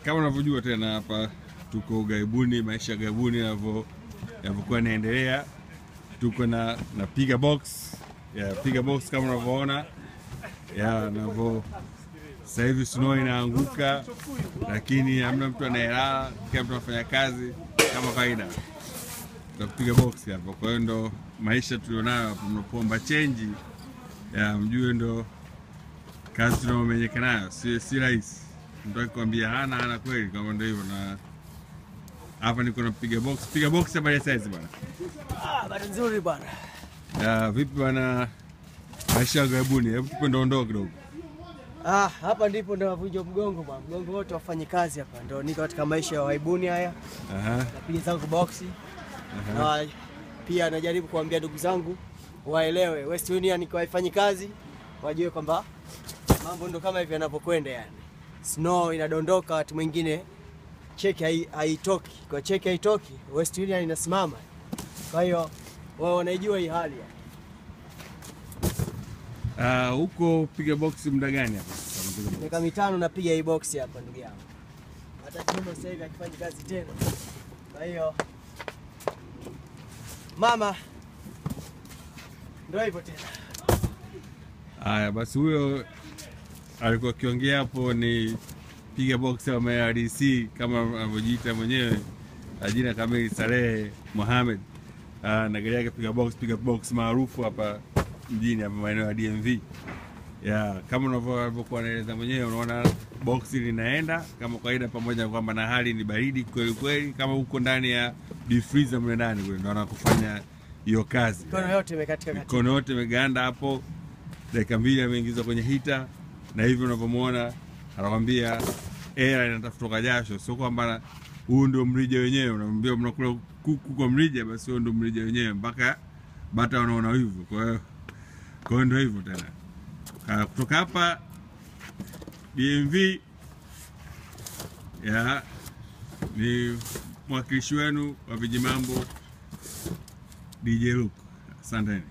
Kama unavyojua tena hapa tuko ughaibuni, maisha ya ughaibuni yanavyokuwa yanaendelea. Tuko na piga box. Yeah, piga box kama unavyoona. Yeah, navyo sasa hivi snow inaanguka, lakini hamna mtu anayelala, kila mtu anafanya kazi kama kawaida. Tunapiga box hapo. Kwa hiyo ndo maisha tulionayo hapo, mnapoomba change ya mjue ndo kazi tunayomenyeka nayo, si rahisi. Mtu akikwambia hana kweli, kama ndio hivyo. Na hapa niko napiga box. Piga box habari ya size bwana. Bado nzuri bwana. Ya vipi bwana, maisha ya ughaibuni, hebu tupe ndondoo kidogo. Hapa ndipo ndo navunja mgongo bwana. Mgongo wote wafanye kazi hapa. Ndio niko katika maisha ya ughaibuni haya. Napiga zangu box. Na pia najaribu kuambia ndugu zangu waelewe West Union kwa wafanye kazi, wajue kwamba mambo ndo kama hivi yanapokwenda yani. Snow inadondoka, watu mwingine cheki haitoki. Kwa cheki haitoki, West Union inasimama. Kwa hiyo wao wanaijua hii hali yani. Huko piga box muda gani hapa? Miaka 5 napiga hii box hapa ndugu yangu. Hata Juma sasa hivi akifanya kazi tena. Kwa hiyo mama ndio hivyo tena. Haya basi, huyo alikuwa akiongea hapo ni piga box wa MRDC kama anavyojiita mwenyewe, jina kamili Salehe Mohamed. Na gari yake piga box maarufu hapa mjini hapa maeneo ya DMV. Ya kama unavyokuwa anaeleza mwenyewe, unaona box linaenda kama kawaida, pamoja kwamba na hali ni baridi kweli kweli, kama huko ndani ya deep freezer mle ndani kule ndio anakufanya hiyo kazi. Mikono yote imekatika katika. Mikono yote imeganda hapo. Dakika 2 ameingizwa kwenye heater, na hivi unavyomuona anakuambia air inatafuta jasho, sio kwamba huu ndio mrija wenyewe. Unamwambia mnakula kuku kwa mrija, basi huo ndio mrija wenyewe mpaka bata wanaona hivyo. Kwa hiyo ndio hivyo tena. Kutoka hapa DMV ya ni mwakilishi wenu wa Vijimambo DJ Luke. Asanteni.